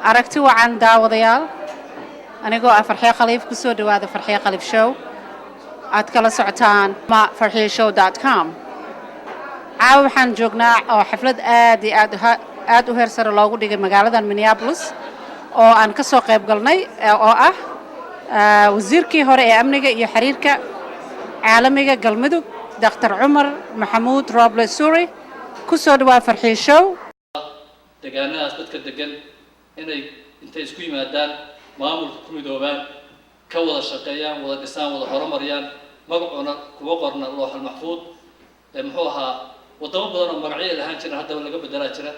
Aragti wacan, daawadayaal. Anigoo ah Farxiyo Khaliif, ku soo dhowaada Farxiyo Khaliif Show, aad kala socotaan farxiyoshow.com. Caawa waxaan joognaa oo xaflad aad iyo aad aad u heer sare loogu dhigay magaaladan Minneapolis oo aan ka soo qayb galnay, oo ah wasiirkii hore ee amniga iyo xiriirka caalamiga Galmudug, Dr. Cumar Maxamuud Roble Suri. Ku soo dhawaa Farxiyo Show. Deegaanadaas dadka degan inay intay isku yimaadaan, maamulka ku midoobaan, ka wada shaqeeyaan, wada dhisaan, wada horumariyaan. Magacuna kuma qorna looxal maxfuud. Ee muxuu ahaa, wadamo badan oo magacyo ay lahaan jiran haddaba laga bedelaa jira,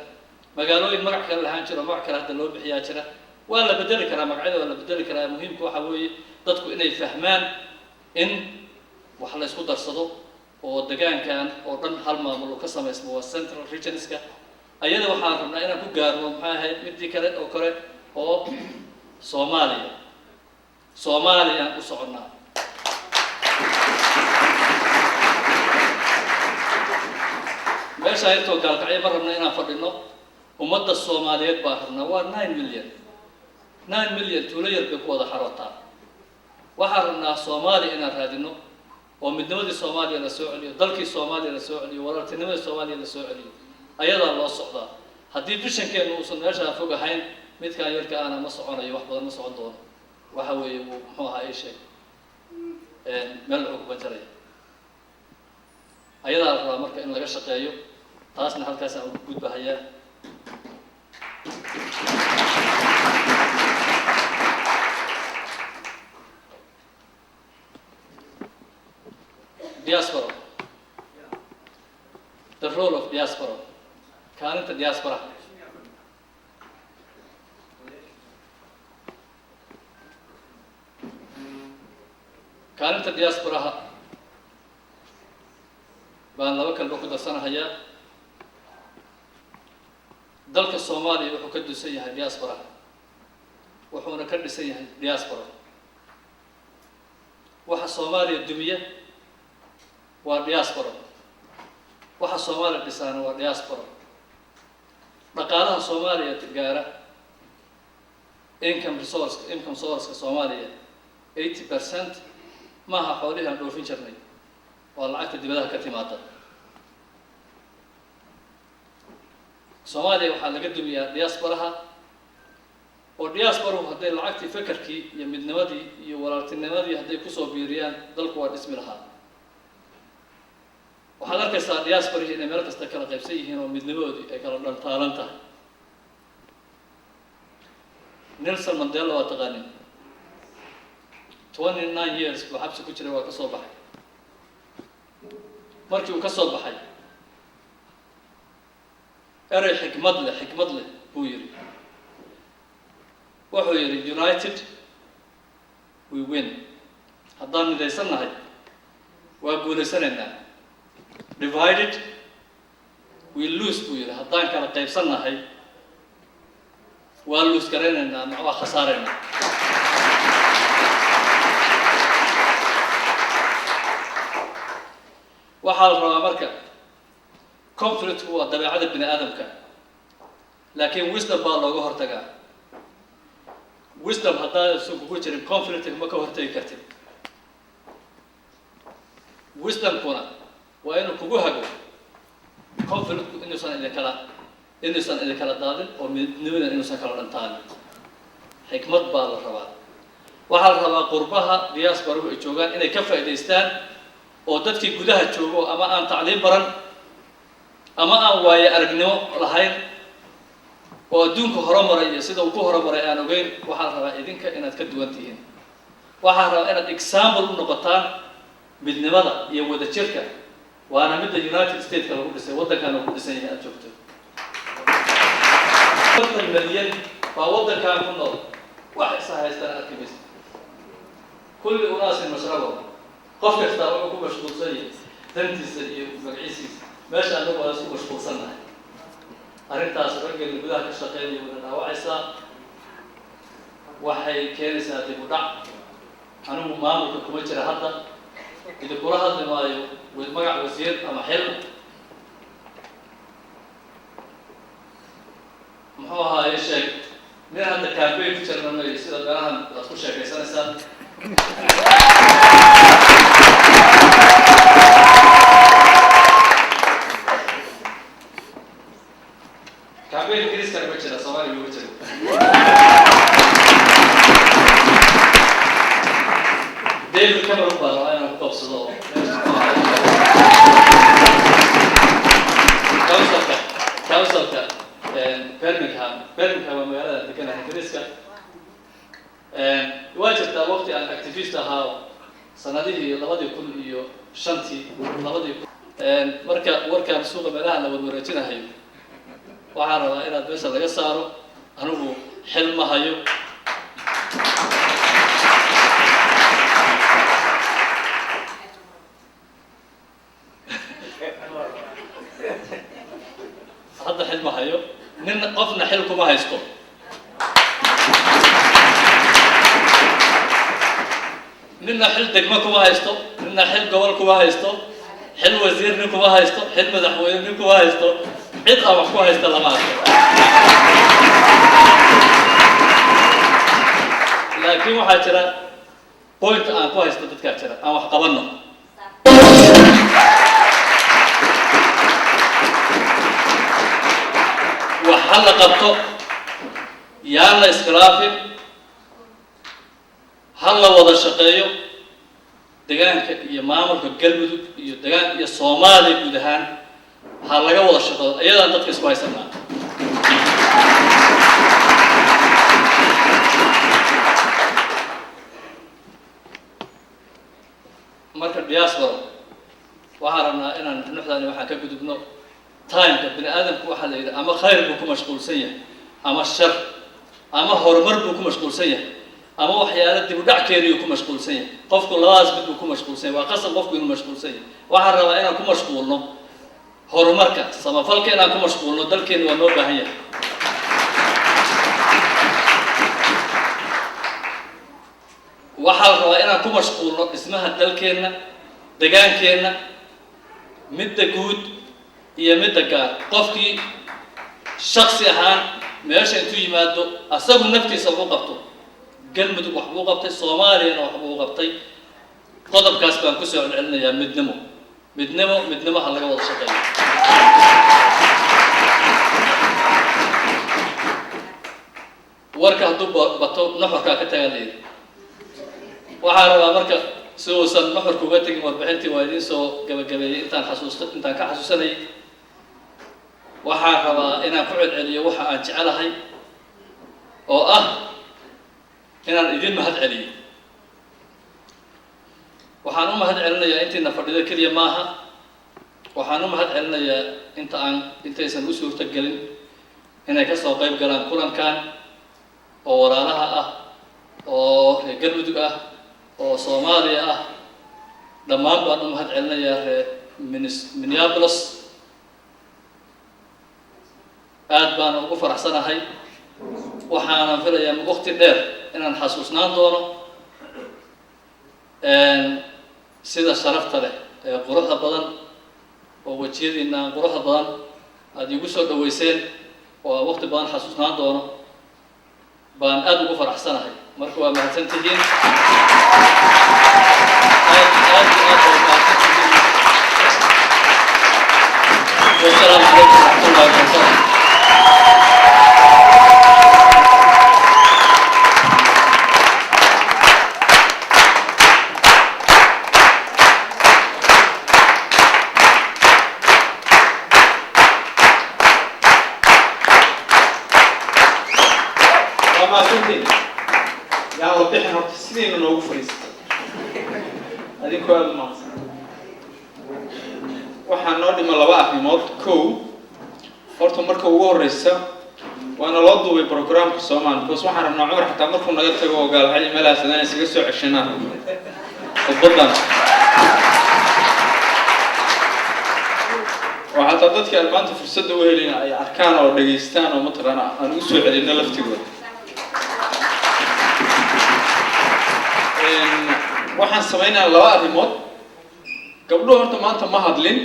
magaalooyin magac kale lahaan jira oo magac kale hadda loo bixiyaa jira. Waa la bedeli karaa magacyada, waa la bedeli karaa. Muhiimka waxa weeye dadku inay fahmaan in wax la isku darsado oo degaankan oo dhan hal maamul uu ka samaysmo, waa central regionska. Ayada waxaan rabnaa inaan ku gaarno, maxay ahayd midii kale oo kale oo Soomaaliya. Soomaaliyaan u soconnaa. Meeshaa intoo Gaalkacyo ma rabna inaan fadhino. Ummadda Soomaaliyeed baan rabnaa. Waa 9 million, 9 million tuulo yar bay ku wada xarootaa. Waxaan rabnaa Soomaaliya inaan raadino oo midnimadii Soomaaliya la soo celiyo, dalkii Soomaaliya la soo celiyo, walaaltinimadii Soomaaliya la soo celiyo. Ayadaa loo socdaa. Haddii visionkeenu uusan meeshaa fog ahayn, midkaan yarka ahna ma soconayo, wax badan ma socon doono. Waxa weeye wuu, muxuu ahaa, ii sheeg, meel wuxuu ku banjaraya. Ayadaa la rabaa marka in laga shaqeeyo. Taasna halkaasaan ugu gudbahayaa. Diaspora, the role of diaspora, kaalinta diaspora. Kaalinta diasporaha baan laba kalba ku darsanahayaa. Dalka Soomaaliya wuxuu ka dusan yahay diaspora, wuxuuna ka dhisan yahay diaspora. Waxa Soomaaliya dumiya waa diaspora, waxa Soomaaliya dhisaana waa diaspora. Dhaqaalaha Soomaaliya gaara, income resource, income sourceka Soomaaliya, 80% maaha xoolihii aan dhoofin jirnay, waa lacagta dibadaha ka timaada. Soomaaliya waxaa laga dumiyaa diasporaha, oo diasporahu hadday lacagtii, fekerkii iyo midnimadii iyo walaaltinimadii hadday kusoo biiriyaan, dalku waa dhismi lahaa. Waxaad arkaysaa diasporihii inay meel kasta kala qaybsan yihiin oo midnimadoodii ay kala dhantaalan tahay. Nelson Mandela waa taqaanin, 29 years buu xabsi ku jiray, waa ka soo baxay. Markii uu ka soo baxay, erey xikmad leh, xikmad leh buu yidhi. Wuxuu yidhi, "United we win." Haddaan midaysan nahay, waa guulaysanaynaa. "Divided we lose," buu yidhi. Haddaan kala qaybsan nahay, waa lose garaynaynaa ama waa khasaaraynaa. Waxaa la rabaa marka, conflictku waa dabeecada bini aadamka, laakiin wisdom baa looga hortagaa. Wisdom haddaasan kugu jirin, conflictka ma ka hortagi kartid. Wisdomkuna waa inuu kugu hago conflictku inuusan idinkala daadin oo midnimada inuusan kala dhantaalin. Xikmad baa la rabaa. Waxaa la rabaa qurbaha diasporahu ay joogaan inay ka faa'idaystaan oo dadkii gudaha joogo, ama aan tacliim baran ama aan waaye aragnimo lahayn oo adduunka horumaray iyo sida uu ku horumaray aan ogeyn, waxaa la rabaa idinka inaad ka duwan tihiin. Waxaa la rabaa inaad example u noqotaan midnimada iyo wadajirka, waana midda United Stateska lagu dhisay, waddankan uu ku dhisan yahay aad joogto. 50 milyan baa waddankan ku nool, wax isa haystaan arki maysa. Kulli unaasin mashrabo, qof kastaa wuxuu ku mashquulsan yahay dantiisa iyo magaciisiisa. Meesha annagu waa isku mashquulsannahay. Arrintaas raggeena gudaha ka shaqeynaya wada dhaawacaysaa, waxay keenaysaa dib u dhac. Anigu maamulka kuma jira hadda, idinkula hadli maayo magac wasiir ama xil, muxuu ahaaye, sheeg. Nin hadda campaign ku jirna may sida meelahan aad ku sheekaysanaysaan. Campaign Ingiriiskana ma jira, Soomaaliga ma jiro. David Cameron baa rabaa inaan ku qabsado oo councilka Birmingham. Birmingham waa magaalada deganahay Ingiriiska. Waa jirtaa waqti aan activist ahaa, sanadihii 2005-tii, 2000. Marka warkaan suuqa meelaha la warwareejinahayo, waxaan rabaa inaad meesha laga saaro. Anigu xil ma hayo. Hadda xil ma hayo, nin qofna xil kuma haysto. Ninna xil degmo kuma haysto, ninna xil gobol kuma haysto, xil wasiir nin kuma haysto, xil madaxweyne nin kuma haysto. Cid aan wax ku haysta lama arko, laakiin waxaa jira point aan ku haysto dadkaa jira: aan wax qabanno. Wax ha la qabto, yaan la iskhilaafin, ha la wada shaqeeyo. Degaanka iyo maamulka Galmudug iyo degaan iyo Soomaaliya guud ahaan ha laga wada shaqeeyo, iyadaan dadka isku haysanaa. Marka diaspora, waxaan rabnaa inaan nuxdani waxaan ka gudubno. Timeka bini aadamku waxaa la yidhi ama khayr buu ku mashquulsan yahay ama shar, ama horumar buu ku mashquulsan yahay ama waxyaalo dib u dhac keeniyuu ku mashquulsan yahay. Qofku labadaas mid buu ku mashquulsan yahay. Waa qasab qofku inuu mashquulsan yahay. Waxaan rabaa inaan ku mashquulno horumarka, samafalka, inaan ku mashquulno. Dalkeenu waa noo baahan yahay. Waxaa la rabaa inaan ku mashquulno dhismaha dalkeenna, degaankeenna, midda guud iyo midda gaar. Qofkii shaksi ahaan meesha intuu yimaado asagu naftiisa waxu qabto, Galmudug waxbuu qabtay, Soomaaliyana waxbuu qabtay. Qodobkaas baan kusoo celcelinayaa: midnimo, midnimo, midnimo. Ha laga wada shaqeeyo. Warka hadduu bato, nuxurkaa ka tagaa la yidhi. Waxaan rabaa marka si uusan nuxurka uga tegin, warbixintii waa idiin soo gabagabeeyey intaan xasuusta, intaan ka xasuusanayay. Waxaan rabaa inaan ku celceliyo waxa aan jecelahay oo ah inaan idin mahad celiyo. Waxaan u mahad celinayaa intiina fadhido keliya maaha. Waxaan u mahad celinayaa inta aan intaysan u suurto gelin inay kasoo qayb galaan kulankan, oo walaalaha ah, oo reer Galmudug ah, oo Soomaaliya ah. Dhammaan baan u mahad celinayaa. Reer Minneapolis aad baana ugu faraxsanahay. Waxaanan filayaa waqti dheer inaan xasuusnaan doono sida sharafta leh ee quruxda badan oo wejiyadiina quruxda badan aada igu soo dhaweyseen, oo aan waqti badan xasuusnaan doono baan aada ugu faraxsanahay. Marka waa mahadsan tihiin, aad aad iyo aad waa mahadsan tihiin. Wasalaamu calaykum waraxmatullahi wabarakatu. Waa mahadsantiin. Yaan la bixin horta, sidiina noogu fadhiistay adinkoo aada u mahadsan. Waxaa noo dhima laba arrimood. Kow, horta marka ugu horeysa waana loo duubay programka Soomaali, because waxaan rabnaa Cumar xataa markuu naga tago oo Gaalxali meelahaas inaan isaga soo ceshanaan khudbadan, oo xataa dadka aan maanta fursadda u helin ay arkaan oo dhegaystaan, oo mataqaana aan ugu soo celinno laftigooda. Waxaan samaynayaa laba arrimood. Gabdhuhu horta maanta ma hadlin.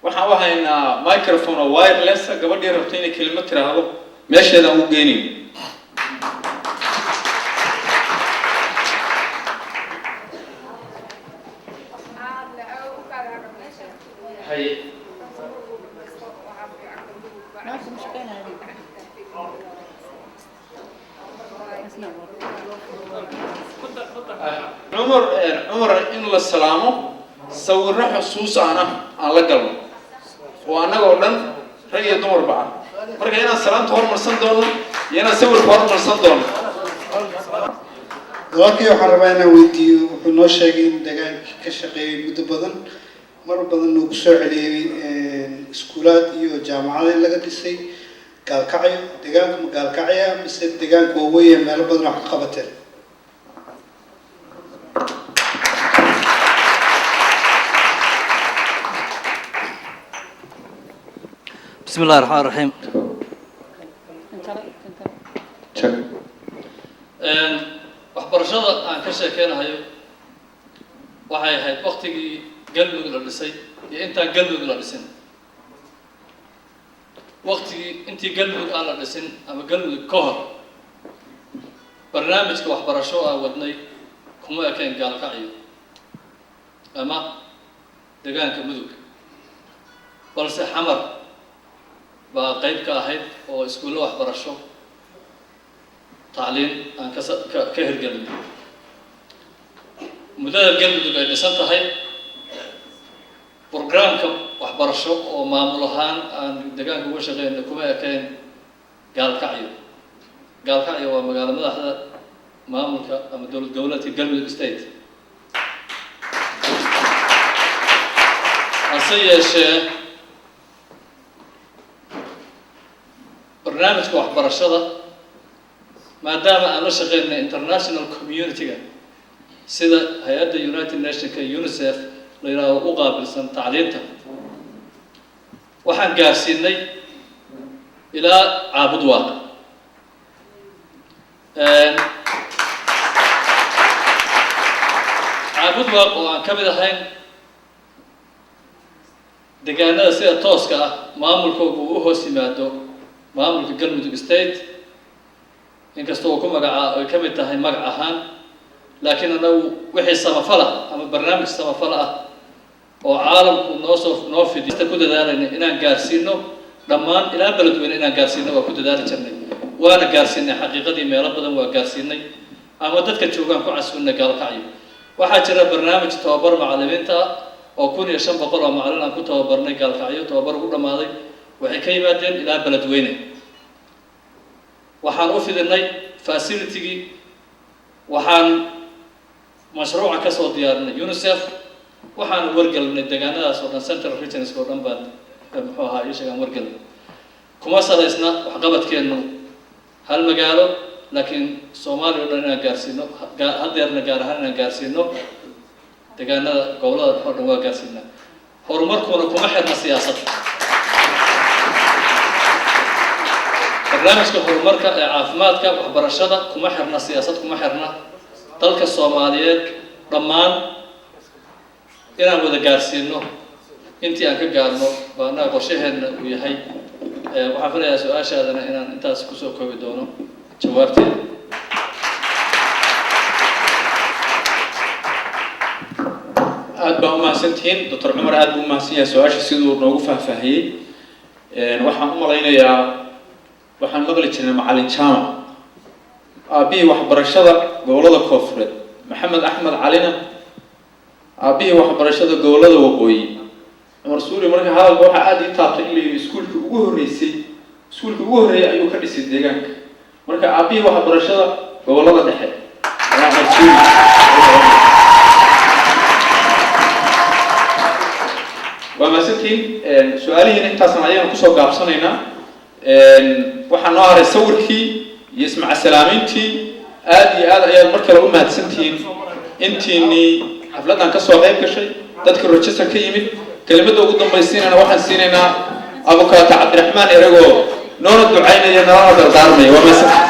Waxaan u haynaa microphone oo wireless ah. Gabadhii rabta inay kelimad tiraahdo meesheedaan ugu geynayn. Haye. No, ma shaqeynayo. It's not working. Cumar, Cumar, in la salaamo, sawirro xusuus ahna aan la galno oo annagoo dhan, rag iyo dumarba ah. Marka inaan salaamta hormarsan doono iyo inaan sawirka hormarsan doono. Walaalkii waxaan rabaa inaan weydiiyo, wuxuu noo sheegay in dagaalkii ka shaqeeyay muddo badan, mar badan uu kusoo celiyey iskuulaad iyo jaamacado in laga dhisay Gaalkacyo. Deegaanka ma Gaalkacya mise deegaanka waaweyn ee meelo badan wax ka qabateen? بسم الله الرحمن الرحيم. Kan kale, kan kale. Waxbarashada aan ka sheekeynahayo waxay ahayd waktigii Galmudug la dhisay iyo intaan Galmudug la dhisin. Waktigii intii Galmudug aan la dhisin ama Galmudug ka hor, barnaamijka waxbarasho aan wadnay kuma ekayn Gaalkacyo ama deegaanka Mudug, balse Xamar baa qayb ka ahayd oo iskuullo waxbarasho tacliin aan ka ka hirgelinay. Muddada Galmudug ay dhisan tahay, programka waxbarasho oo maamul ahaan aan deegaanka uga shaqeynay kuma ekayn Gaalkacyo. Gaalkacyo waa magaalo madaxda maamulka ama dowlad goboleedka Galmudug State. Hase yeeshee, barnaamijka waxbarashada, maadaama aan la shaqeynay international community-ga, sida hay-adda United Nationka UNICEF la yidhaahdo u qaabilsan tacliinta, waxaan gaarsiinay ilaa Caabud Waaq. Caabud Waaq oo aan ka mid ahayn deegaanada sida tooska ah maamulkoogu uu u hoos yimaado maamulka Galmudug State, inkastoo uu ku magacaa ay ka mid tahay magac ahaan, laakiin anagu wixii samafal ah ama barnaamij samafal ah oo caalamku noo soo noo fidiy ku dadaalayna inaan gaarsiino dhammaan ilaa Beledweyne inaan gaarsiino waa ku dadaali jirnay, waana gaarsiinay. Xaqiiqadii meelo badan waa gaarsiinay ama dadka joogaan ku casuunay. Gaalkacyo waxaa jira barnaamij tababar macallimiinta ah oo 1500 oo macallin aan ku tababarnay Gaalkacyo. Tababar ugu dhammaaday waxay ka yimaadeen ilaa Beledweyne. Waxaan u fidinay facilitygii, waxaan mashruuca ka soo diyaarinay UNICEF, waxaan wargelinay deegaanadaas oo dhan, central regions oo dhan baan, muxuu ahaa ii sheegaan, wargelinay. Kuma salaysna waxqabadkeennu hal magaalo, laakiin Soomaaliya o dhan inaan gaarsiino, haddeerna gaar ahaan inaan gaarsiino deegaanada gobolada dhexe o dhan waa gaarsiinaa. Horumarkuna kuma xirna siyaasad. Barnaamijka horumarka ee caafimaadka, waxbarashada kuma xirna siyaasad, kuma xirna. Dalka Soomaaliyeed dhammaan inaan wada gaarsiino intii aan ka gaarno baa annaga qorshaheenna uu yahay. Waxaan filayaa su-aashaadana inaan intaas kusoo koobi doono jawaabteeda. Aad baa umahadsantihiin. Doctor Cumar aad buu umahadsan yahay su-aasha siduu noogu faahfaahiyey. Waxaan u malaynayaa waxaan maqli jirnay Macalin Jaamac, aabbihii waxbarashada gobolada koonfureed, Maxamed Axmed Calina, aabbihii waxbarashada gobolada waqooyi, Cumar Suuri. Marka hadalka waxaa aada ii taabtay in la yidhi iskuulkii ugu horreysay, iskuulkii ugu horreeyay ayuu ka dhisay deegaanka. Marka aabbihii waxbarashada gobolada dhexe waa Cumar Suuri. Waa mahadsantihiin. Su-aalihiina intaasna ayaynu kusoo gaabsanaynaa. Waxaa noo haray sawirkii iyo ismacasalaameyntii. Aad iyo aad ayaad mar kale u mahadsantihiin intiinii xafladdan kasoo qayb gashay, dadka Rochester ka yimid. Kelimada ugu dambaysiinana waxaan siinaynaa Abukaata Cabdiraxmaan Eragoo noona ducaynaya, nalana dardaarmaya. Waa mahadsantihiin.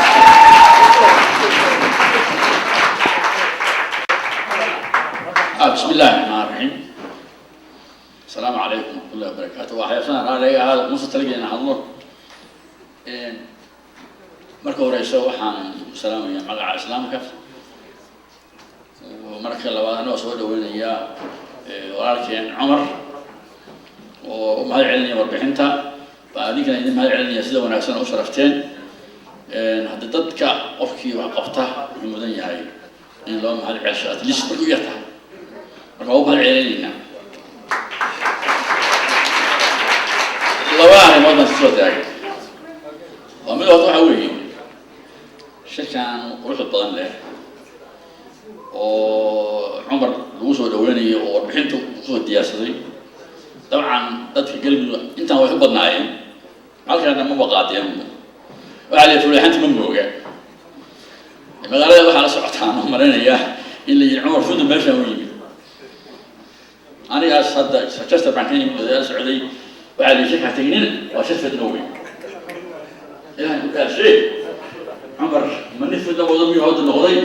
بسم الله الرحمن الرحيم. السلام عليكم ورحمة الله وبركاته. Waxay raaliga ahaada muuse talageena hadlo. Marka horeyso waxaan ku salaamayaa magaca Islaamka. Marka labaad anoo soo dhaweynayaa walaalkeen Cumar. Oo u mahad celinaya warbixinta baa adinkana idin mahad celinaya sida wanaagsan oo u sharafteen. Hadda dadka qofkii wax qabta wuxuu mudan yahay in loo mahad celsho, at least markay u yar tahay. Marka waa u mahad celinaynaa. Laba arrimood baan soo taagay. Waa mid horta, waxaa weeye shirkan quruxda badan leh oo Cumar lagu soo dhaweynayo oo warbixinta kusoo diyaarsaday. Dabcan dadka Galmudug intaan way u badnaayeen, halkaana maba qaadeen. Waxaa la fuleexanta ma mooga magaalada. Waxaa la socotaan oo marinaya in la yidhi Cumar Fudu meeshaan u yimid. Anigaas hadda Chester baan ka yimid, odayaal socday. Waxaa la yidhi shirkaa tegnina, waa shir fidno weyn. Ilaahay ku dhaashee, Cumar ma nin fidno wado miyuu hadda noqday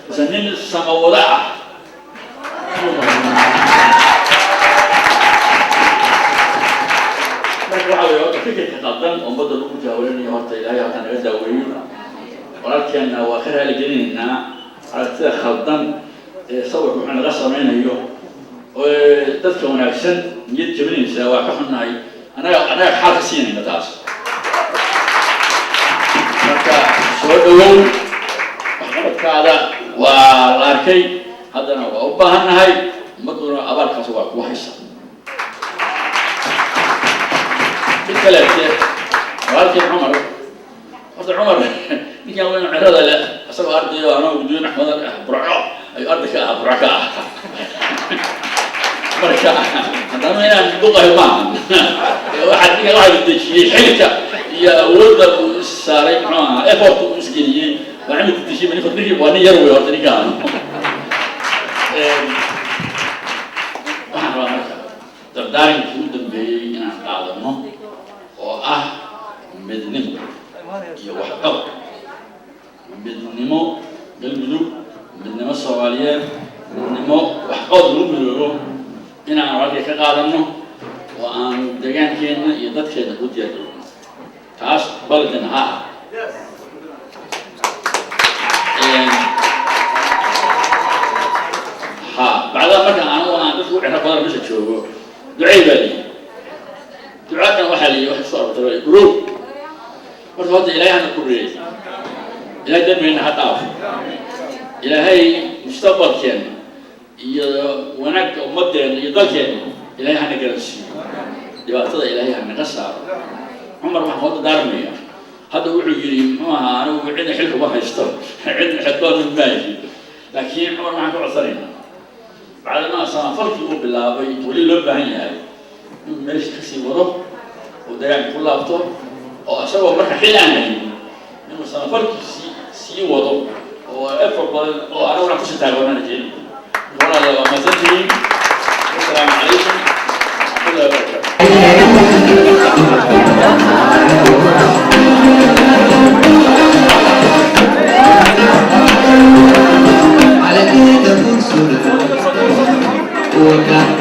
mise nin samawada ah? Marka waxaa weeye horta fikirka qaldan oo ummadda lagu jahwareerinayo, horta Ilaahay horta naga daaweeyo. Walaalkeenna waa ka raaligelinaynaa aragtida khaldan ee sawirka wuxuu naga samaynayo oo dadka wanaagsan niyad jabinaysa. Waa ka xunnahay, annaga xaal ka siinayna taas. Marka soo dhawow, waxqabadkaada waa la arkay, haddana waa u baahannahay, ummadduna abaalkaas waa kugu haysa. Mid kaleete, walaalkii Cumar, horta Cumar ninkan weyn cirada leh, isagoo ardayo anoo gudoomiye maxkamada ah Burco ayuu arday ka ah, Burco ka ah. Marka haddana inaan duqayo maaha. Waxaa ninkan waxaa dejiyey xilka iyo awoodda uu is saaray, muxuu ahaa, effort uu isgeliyey, waa imid dejiyey. Ninka ninkii waa nin yar wey horta ninkaan. Waxaan rabaa marka dardaarankii u dambeeyey inaan qaadano oo ah midnimo iyo waxqabad. Midnimo Galmudug, midnimo Soomaaliyeed, midnimo waxqabad lagu midoobo inaan walaalkay ka qaadano oo aan deegaankeenna iyo dadkeenna u diyaar garowno. Taas baldan ha ah. Ha bacdaa marka anigu aan dadku u ciro badan meesha joogo, ducey baa liyi, ducaadkan waxaa liyi waxa kusoo arortay gurow. Horta Ilaahay hana kureeyey, Ilaahay dambeyna ha dhaafo, Ilaahay mustaqbalkeenna iyo wanaagga ummadeenna iyo dalkeenna Ilaahay hana garansiiyo, dhibaatada Ilaahay ha naga saaro. Cumar waxaan koo dardaarmaya, hadda wuxuu yidhi muxuu ahaa, anigu cidna xilka uma haysto, cidna xilkoona maahi. Laakiin Cumar waxaan ka codsanaynaa, bacdamaa samafalkii uu bilaabay weli loo baahan yahay, inuu meesha kasii wado oo deegaanka ku laabto, oo isagoo marka xil aan haynin inuu samafalkiisii sii wado oo effort badan oo anaguna kusii taageernana jeeni. Walaalayaal, waa mahadsantihiin. Wasalaamu calaykum waraxmatullahi wabarakatu. على كده فرصة وكان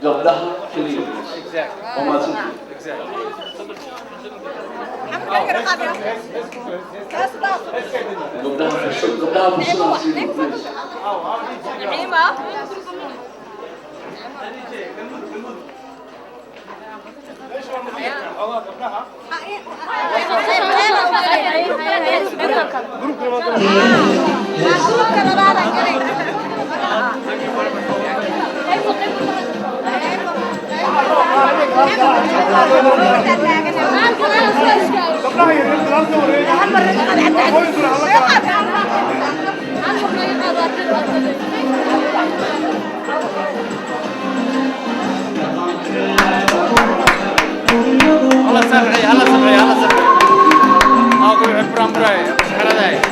Gabdhaha keliya. Waa mahadsantihiin. Gabdhaha fursad, gabdhaha fursad siin, please. هلا سبعي، هلا سبعي، هلا سبعي. اقول عبران براي شحال.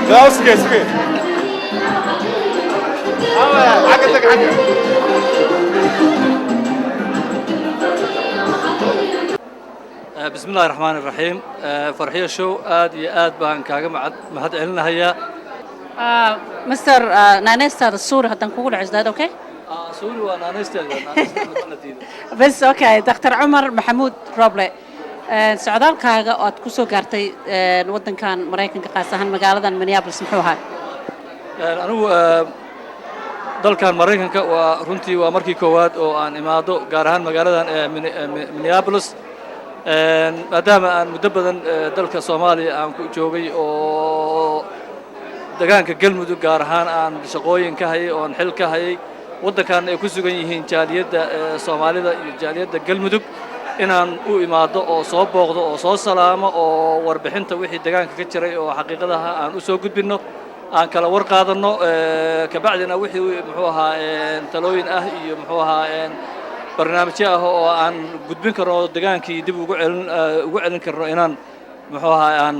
لا، اسكت اسكت، عقدك عقد. بسم الله الرحمن الرحيم. Farxiyo Show, aad iyo aad baan kaaga mahad celinahayaa. Mr. Naaneystaada Suuri haddaan kugu dhaco, is that okay? Suuri waa naanaysteeda, naanaysteeda diido. Bas, okay. Dr. Cumar Maxamuud Roble, socdaalkaaga oo aad ku soo gaartay waddankan Maraykanka, qaas ahaan magaaladan Minneapolis, muxuu ahaa? Anigu dalkan Maraykanka waa runtii waa markii koowaad oo aan imaado, gaar ahaan magaaladan Minneapolis, maadaama aan muddo badan dalka Soomaaliya aan ku joogay oo degaanka Galmudug gaar ahaan aan shaqooyin ka hayay oon xil ka hayay, waddankan ay ku sugan yihiin jaaliyadda Soomaalida iyo jaaliyadda Galmudug, inaan u imaado oo soo booqdo oo soo salaamo oo warbixinta wixii degaanka ka jiray oo xaqiiqadaha aan u soo gudbinno, aan kala war qaadanno, kabacdina wixii muxuu ahaa talooyin ah iyo muxuu ahaa barnaamijyo ah oo aan gudbin karno oo degaankii dib ugu celin karno inaan muxuu ahaa aan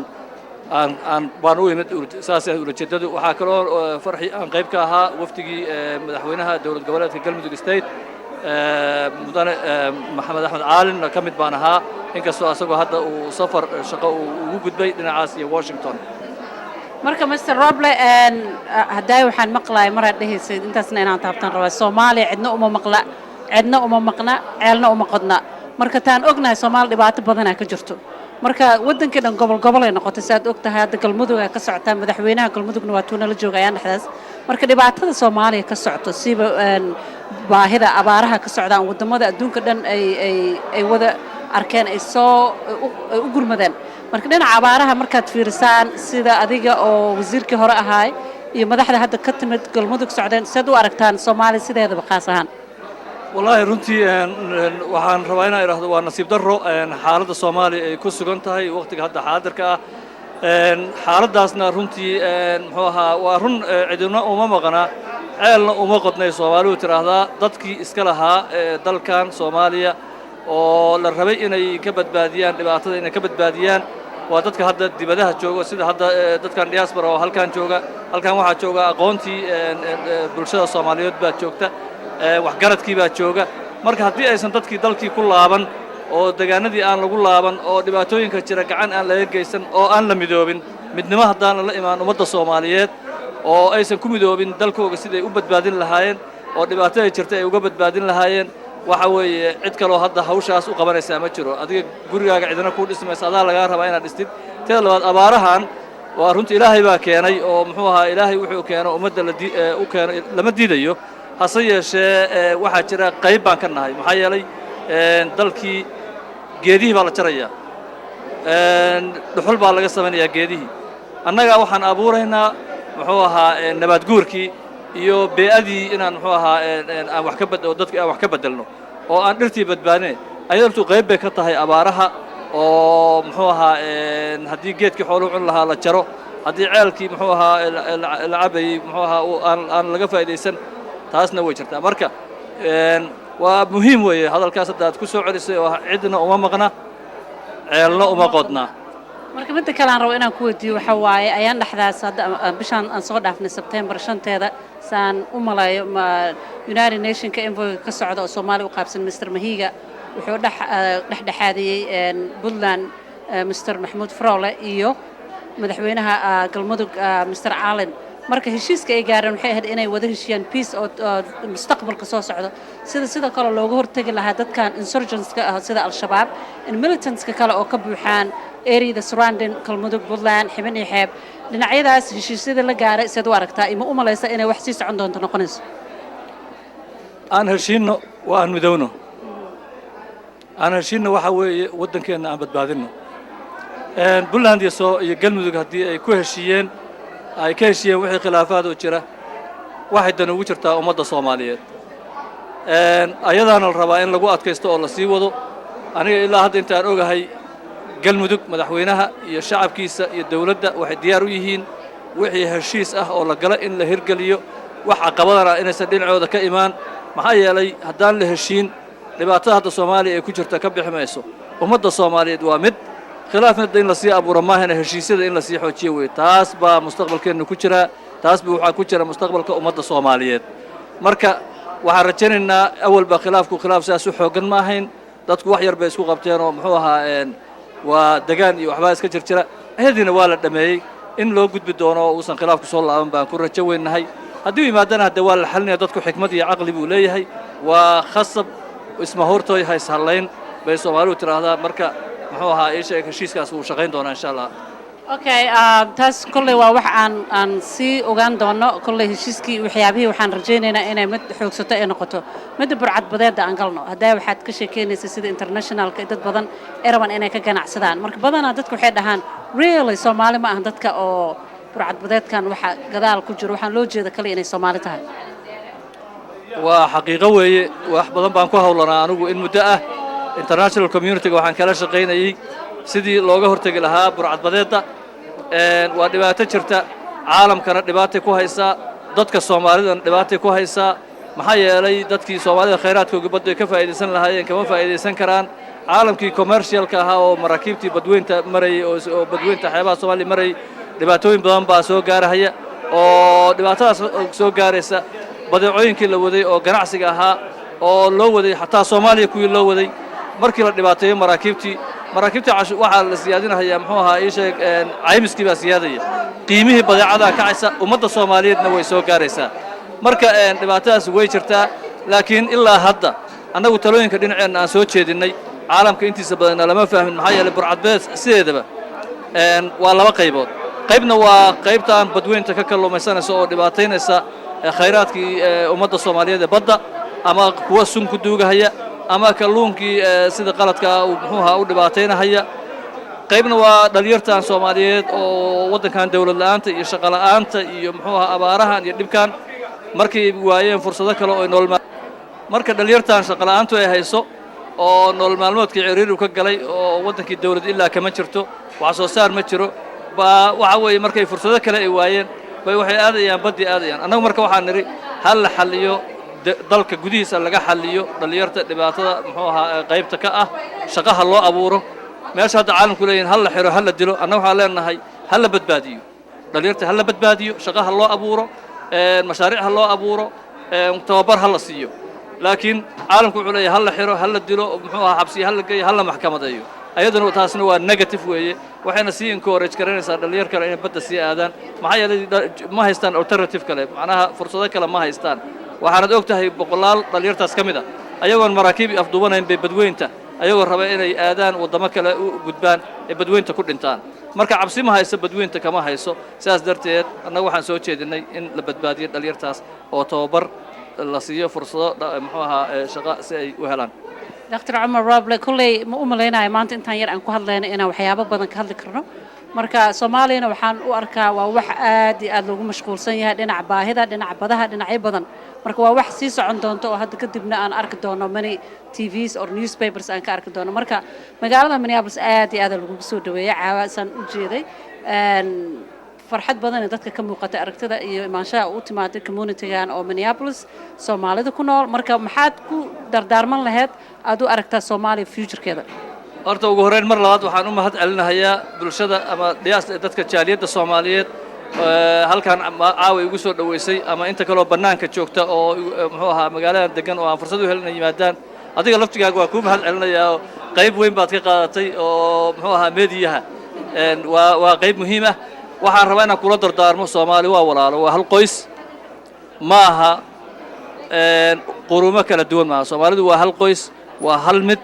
Aan baan u imid, saas ulajeedadu. Waxaa kaloo farxi aan qayb ka ahaa wafdigii madaxweynaha dowlad goboleedka Galmudug State, mudane Maxamed Axmed Caalinna ka mid baan ahaa, inkastoo asagoo hadda uu safar shaqo uu ugu gudbay dhinacaas iyo Washington. Marka Mr Roble, haddaay waxaan maqlaaya maraad dhehaysay, intaasna inaan taabtaan rabaa: Soomaaliya cidna uma maqla, cidna uma maqna, ceelna uma qodna. Marka taan ognahay, Soomaaliya dhibaato badanaa ka jirto. Marka waddankii dhan gobol gobolay noqotay, si aad og tahay. Hadda Galmudug aa ka socotaa, madaxweynaha Galmudugna waa tuuna la jooga ayaan dhexdaas. Marka dhibaatada Soomaaliya ka socoto, siba baahida abaaraha ka socdaan, waddamada adduunka dhan ay wada arkeen, ay soo ay u gurmadeen. Marka dhinaca abaaraha markaad fiirisaan, sida adiga oo wasiirkii hore ahaay iyo madaxda hadda ka timid Galmudug socdeen, siad u aragtaan Soomaaliya sideedaba khaas ahaan? Wallaahi runtii waxaan rabaa inaan idhaahdo waa nasiib darro xaaladda Soomaaliya ay ku sugan tahay waqtiga hadda xaadirka ah. Xaaladdaasna runtii, muxuu ahaa, waa run, cidina uma maqna, ceelna uma qodnay Soomaalidu tidhaahdaa. Dadkii iska lahaa dalkan Soomaaliya oo la rabay inay ka badbaadiyaan dhibaatada, inay ka badbaadiyaan, waa dadka hadda dibadaha jooga, sida hadda dadkan diaspora oo halkan jooga. Halkan waxaa jooga aqoontii bulshada Soomaaliyeed baa joogta, waxgaradkii baa jooga. Marka haddii aysan dadkii dalkii ku laaban oo degaanadii aan lagu laaban oo dhibaatooyinka jira gacan aan laga geysan oo aan la midoobin, midnimo haddaan la imaan ummadda Soomaaliyeed oo aysan ku midoobin dalkooga siday u badbaadin lahaayeen oo dhibaatada jirta ay uga badbaadin lahaayeen, waxa weeye cid kaloo hadda hawshaas u qabanaysaa ma jiro. Adiga gurigaaga cidina kuu dhismaysa, adaa lagaa rabaa inaad dhistid. Teeda labaad, abaarahan waa runtii Ilaahay baa keenay oo, muxuu ahaa, Ilaahay wuxuu keeno ummadda la u keeno lama diidayo. Hase yeeshee waxaa jira qayb baan ka nahay, maxaa yeelay dalkii geedihii baa la jarayaa, dhuxul baa laga samaynayaa geedihii. Annaga waxaan abuuraynaa, muxuu ahaa, nabaad guurkii iyo bee'adii inaan, muxuu ahaa, aan wax ka bad oo dadki aan wax ka beddelno oo aan dhirtii badbaadine. Ayadaltu qayb bay ka tahay abaaraha oo, muxuu ahaa, haddii geedkii xooluhu cuni lahaa la jaro, haddii ceelkii, muxuu ahaa, la cabayey, muxuu ahaa, aan laga faa'idaysan, taasna way jirtaa. Marka waa muhiim weeye hadalkaas hadda aad ku soo celisay oo cidna uma maqna, ceelna uma qodna. Marka midda kale aan rabo inaan ku weydiiyo waxa waaye, ayaan dhexdaas hadda bishaan aan soo dhaafnay Sebtembar 5-teeda, saan u malayo, United Nationka envoyga ka socda oo Soomaaliya u qaabsan, Mr Mahiga, wuxuu dhex dhexdhexaadiyey Puntland Mr Maxamuud Farole iyo madaxweynaha Galmudug Mr Allen. Marka heshiiska ay gaareen waxay ahayd inay wada heshiiyaan peace oo mustaqbalka soo socdo, sida sidoo kale looga hortegi lahaa dadkan insurgentska ah sida Al-Shabaab in militantska kale oo ka buuxaan areada surrounding Galmudug, Puntland, Xibin iyo Xeeb. Dhinacyadaas heshiisyada la gaaray siad u aragtaa? Ima u malaysa inay wax sii socon doonto noqonayso? Aan heshiinno waa aan midowno. Aan heshiinno waxa weeye waddankeenna aan badbaadinno. Puntland iyo soo iyo Galmudug haddii ay ku heshiiyeen, ay ka heshiiyeen wixii khilaafaad oo jira, waxay dan ugu jirtaa ummadda Soomaaliyeed. Ayadaana la rabaa in lagu adkaysto oo la sii wado. Aniga ilaa hadda intaan ogahay, Galmudug madaxweynaha iyo shacabkiisa iyo dowladda waxay diyaar u yihiin wixii heshiis ah oo la galo in la hirgeliyo, wax caqabadana inaysan dhinacooda ka imaan. Maxaa yeelay, haddaan la heshiin, dhibaatada hadda Soomaaliya ay ku jirta ka bixi mayso. Ummadda Soomaaliyeed waa mid, khilaafna in lasii abuuro maahana, heshiisyada in lasii xoojiyo wey. Taas baa mustaqbalkeenna ku jiraa, taas ba waxaa ku jira mustaqbalka ummadda Soomaaliyeed. Marka waxaan rajaynaynaa, awalba khilaafku khilaaf sidaas u xooggan ma ahayn. Dadku wax yar bay isku qabteen oo, muxuu ahaa, waa degaan iyo waxbaa iska jir jira, ayadiina waa la dhammeeyey. In loo gudbi doono oo uusan khilaafku soo laaban baan ku rajo weynahay. Haddii u yimaadana hadde waa la xalinaya. Dadku xikmad iyo caqli buu leeyahay. Waa khasab, isma hortooy hays hallayn bay Soomaalidu tidhaahdaa. Marka, muxuu ahaa, ii sheeg, heshiiskaas wuu shaqayn doonaa insha Allah. Okay, taas kolley waa wax aan sii ogaan doono. Kolley heshiiskii waxyaabihii waxaan rajaynaynaa inay mid xoogsato ay noqoto. Midda burcad badeedda aan galno. Haddaa waxaad ka sheekeynaysa sida internationalka dad badan ay rabaan inay ka ganacsadaan. Marka badanaa dadka waxay dhahaan, really, Soomaali ma ahan dadka oo burcad badeedkan waxa gadaal ku jiro. Waxaan loo jeeda kaliya inay Soomaali tahay. Waa xaqiiqo weeye. Wax badan baan ku hawlanaa anigu in muddo ah. International community-ga waxaan kala shaqaynayey sidii looga hortegi lahaa burcadbadeedda. Waa dhibaato jirta, caalamkana dhibaatay ku haysaa, dadka Soomaalidana dhibaatay ku haysaa. Maxaa yeelay, dadkii Soomaalida khayraadkooga badda ay ka faa'idaysan lahaayeen kama faa'idaysan karaan. Caalamkii commercialka ahaa oo maraakiibtii badweynta marayay oo badweynta xeebaha Soomaaliya marayay, dhibaatooyin badan baa soo gaarahaya, oo dhibaatadaas soo gaaraysa badeecooyinkii la waday oo ganacsiga ahaa oo loo waday xataa Soomaaliya kuwii loo waday. Markii la dhibaateeyo maraakiibtii waxaa la siyaadinahayaa, muxuu ahaa, ii sheeg, caymiskii baa siyaadaya, qiimihii badeecadaa kacaysa, ummadda Soomaaliyeedna way soo gaaraysaa. Marka dhibaatadaas way jirtaa, laakiin ilaa hadda annagu talooyinka dhinaceenna aan soo jeedinnay caalamka intiisa badanna lama fahmin. Maxaa yeelay, burcadbeed sideedaba waa laba qaybood. Qaybna waa qaybtaan badweynta ka kalluumaysanaysa oo dhibaataynaysa khayraadkii ummadda Soomaaliyeed ee badda, ama kuwa sun ku duugahaya ama kalluunkii sida qaladka uu, muxuu ahaa, u dhibaataynahaya. Qaybna waa dhalinyartan Soomaaliyeed oo waddankan dawlad la'aanta iyo shaqo la'aanta iyo, muxuu ahaa, abaarahan iyo dhibkan markay waayeen fursado kale oo nolol. Marka dhalinyartan shaqo la'aantu ay hayso oo nolol maalmoodkii ciriiri ka galay oo waddankii dawlad ilaa kama jirto, wax soo saar ma jiro, baa waxa weeye markay fursado kale ay waayeen bay waxay aadayaan baddii aadayaan. Annagu marka waxaan nidhi hal la xalliyo, dalka gudihiisa laga xalliyo dhalinyarta dhibaatada, muxuu ahaa, qaybta ka ah, shaqaha loo abuuro. Meesha hadda caalamku leeyihin hal la xiro, hal la dilo, annaga waxaan leenahay ha la badbaadiyo dhalinyarta, ha la badbaadiyo, shaqaha loo abuuro, mashaariic ha loo abuuro, tababar ha la siiyo. Laakiin caalamku wuxuu leeyahay hal la xiro, hal la dilo, muxuu ahaa, xabsiyo ha la geeyo, ha la maxkamadeeyo. Ayaduna taasna waa negative weeye, waxayna sii encourage garanaysaa dhalinyar kale inay badda sii aadaan. Maxaa yeelay, ma haystaan alternative kale, macnaha fursado kale ma haystaan. Waxaanad og tahay boqolaal dhalinyartaas ka mid a ayagoon maraakiib afduubanayn bay badweynta, ayagoo raba inay aadaan waddamo kale u gudbaan, ay badweynta ku dhintaan. Marka cabsi ma hayso, badweynta kama hayso. Sidaas darteed annaga waxaan soo jeedinay in la badbaadiyo dhalinyartaas oo tababar la siiyo, fursado, muxuu ahaa, shaqo si ay u helaan. Dr. Cumar Roble, kolley ma u malaynayo maanta intaan yar aan ku hadlayno inaan waxyaabo badan ka hadli karno. Marka Soomaaliyana waxaan u arkaa waa wax aad iyo aad loogu mashquulsan yahay, dhinaca baahida, dhinaca badaha, dhinacyo badan. Marka waa wax sii socon doonto oo hadda kadibna aan arki doono many TVs or newspapers aan ka arki doono. Marka magaalada Minneapolis aad iyo aad lagugu soo dhaweeyay caawasaan u jeeday, farxad badan dadka ka muuqatay aragtida iyo imaanshaha u timaaday communitygan oo Minneapolis Soomaalida ku nool. Marka maxaad ku dardaarman lahayd aad u aragtaa Soomaaliya futurekeeda? Horta ugu horreyn, mar labaad waxaan u mahad celinahayaa bulshada ama dhiyaas dadka jaaliyadda Soomaaliyeed halkan caawa igu soo dhoweysay, ama inta kaloo bannaanka joogta oo, muxuu ahaa, magaaladan degan oo aan fursad u helin inay yimaadaan. Adiga laftigaaga waa kuu mahad celinayaa oo qayb weyn baad ka qaadatay oo, muxuu ahaa, meediyaha waa qayb muhiim ah. Waxaan rabaa inaan kula dardaarmo Soomaali waa walaalo, waa hal qoys, ma aha quruumo kala duwan maaha. Soomaalidu waa hal qoys, waa hal mid.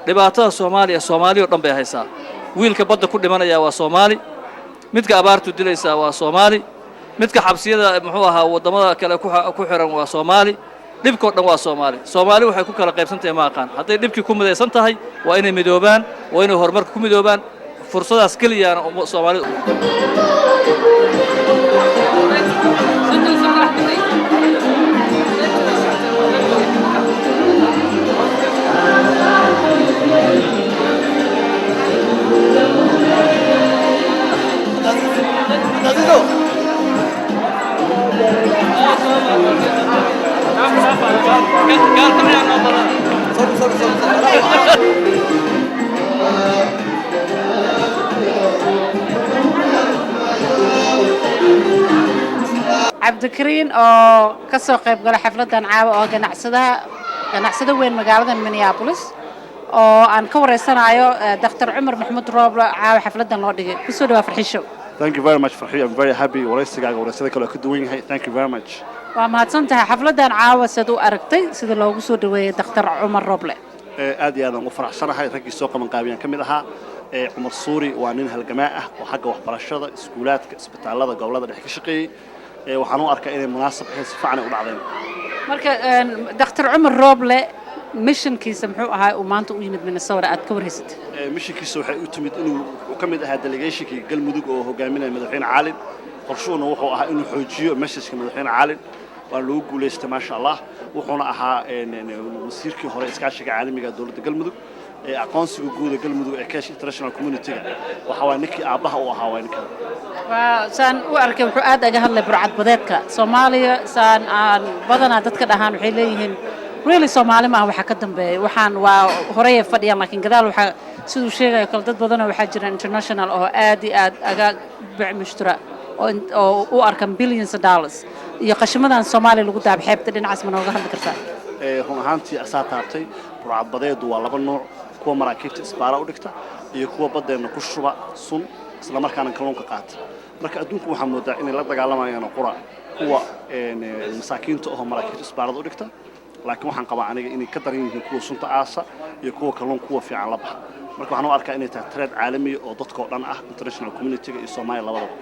Dhibaatada Soomaaliya Soomaali oo dhan bay haysaa. Wiilka badda ku dhimanaya waa Soomaali, midka abaartu dilaysaa waa Soomaali, midka xabsiyada, muxuu ahaa, waddamada kale ku xiran waa Soomaali. Dhibkoo dhan waa Soomaali. Soomaali waxay ku kala qaybsan tahay ma aqaan. Hadday dhibkii ku midaysan tahay, waa inay midoobaan, waa inay horumarka ku midoobaan. Fursadaas keliyaana Soomaalida. Cabdikariin oo ka soo qayb galay xafladan caawa oo ganacsadaha, ganacsado weyn magaalada Minneapolis, oo aan ka wareysanayo Dr. Cumar Maxamuud Rooble caawa xafladan loo dhigay. Kusoo dhawaa Farxisho. Thank you very much, Farxi. I'm very happy. Waraysigaaga waraysada kale oo ka duwan yahay. Thank you very much. Waa mahadsan tahay. Xafladan caawa sad u aragtay sida loogu soo dhaweeyey Dr. Cumar Rooble? Aad iyo aad aan ugu faraxsanahay. Raggii soo qaban qaabiyaan ka mid ahaa. Cumar Suuri waa nin halgamaa ah oo xagga waxbarashada, iskuulaadka, isbitaallada gobollada dhexe ka shaqeeyey. Waxaan u arkaa inay munaasab ahayd, si fiican ay u dhacdeen. Marka Dr. Cumar Rooble missionkiisa muxuu ahaa uu maanta u yimid Minnesota, aad ka warhaysatay? Missionkiisa waxay u timid inuu wuxuu ka mid ahaa delegationkii Galmudug oo hogaaminaya madaxweyne Caalin. Qorshuhuna wuxuu ahaa inuu xoojiyo messageka madaxweyne Caalin, waana lagu guulaystay, maasha Allah. Wuxuuna ahaa wasiirkii hore iskaashiga caalamiga dowladda Galmudug, aqoonsiga guud ee Galmudug ee Cash International Community-ga. Waxa waa ninkii aabbaha u ahaa, waa ninkan. Waa saan u arkay, wuxuu aad aga hadlay burcad badeedka Soomaaliya. Saan aan badanaa dadka dhahaan waxay leeyihiin Really, Soomaali maaha waxa ka dambeeya. Waxaan waa horey fadhiyaan, laakiin gadaal waxaa, siduu sheegayo kale, dad badanoo waxaa jira international oo aad iyo aad aga becmushtura oo u arkan billions of dollars iyo qashimadan Soomaaliya lagu daab xeebta. Dhinacaas ma nooga hadli kartaa? Run ahaantii asaa taabtay. Burcadbadeedu waa laba nooc: kuwa maraakiibta isbaara u dhigta iyo kuwa baddeenna ku shuba sun, isla markaana kalluunka qaata. Marka adduunku waxaa moodaa inay la dagaalamayaan qura kuwa masaakiinta oo maraakiibta isbaarada u dhigta, laakiin waxaan qabaa aniga inay ka daran yihiin kuwa sunta aasa iyo kuwa kalluun kuwa fiican la baxa. Marka waxaan u arkaa inay tahay threat caalamiya oo dadkoo dhan ah, international community-ga iyo Soomaaliya labadaba.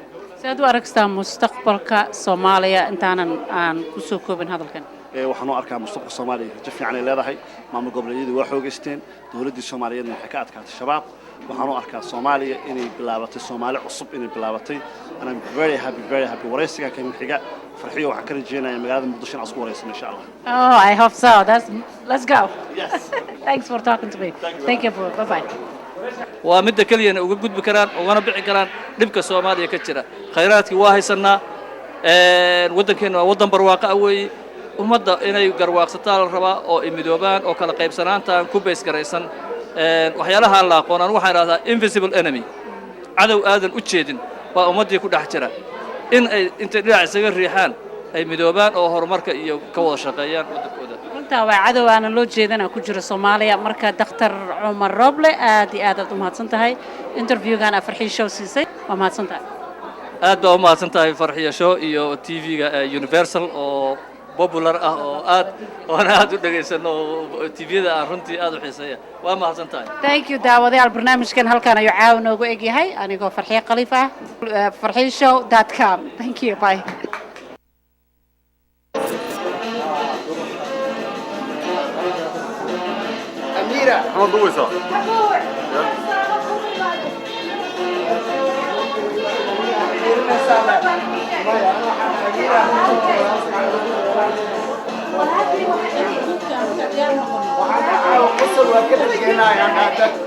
Si aad u aragtaa mustaqbalka Soomaaliya, intaanan aan kusoo koobin hadalkan? Waxaan u arkaa mustaqbalka Soomaaliya rajo fiican ay leedahay. Maamul goboleedyadii waa xoogaysteen, dowladdii Soomaaliyeedna waxay ka adkaatay Shabaab. Waxaan u arkaa Soomaaliya inay bilaabatay, Soomaali cusub inay bilaabatay, and I'm very happy, very happy. Waraysigan kan xiga, Farxiyo, waxaan ka rajeynayaa magaalada Muqdisho inaan isku wareysano, insha Allah. Oh, I hope so. That's let's go. Yes. Thanks for talking to me. Thank you. Bye bye. Waa midda keliyana uga gudbi karaan, ugana bixi karaan dhibka Soomaaliya ka jira. Khayraadkii waa haysanaa, waddankeenna waa waddan barwaaqo ah weeye. Ummadda inay garwaaqsataa la rabaa oo ay midoobaan oo kala qaybsanaantaan ku baysgaraysan waxyaalaha aan la aqoon. Anu waxaan idhahdaa invisible enemy, cadow aadan u jeedin baa ummaddii ku dhex jira, in ay intay dhinac isaga riixaan ay midoobaan oo horumarka iyo ka wada shaqeeyaan waddankooda. Runtaa waa cadow aanan loo jeedana ku jira Soomaaliya. Marka Daktar Cumar Roble, aad iyo aad aad u mahadsan tahay interviewgan aa Farxiyo Show siisay. Waa mahadsan tahay. Aad baa u mahadsan tahay, Farxiyo Show iyo TV-ga Universal oo popular ah oo aad oona aad u dhegaysano, oo TV-yada aan runtii aad u xiiseeya. Waa mahadsan tahay. Thank you. Daawadayaal, barnaamijkan halkan ayuu caawa noogu egyahay, anigoo Farxiyo Khaliif ah, farxiyoshow.com. Thank you, bye. Maxaad duubaysaa? Qosol waa ka dhageenayaa.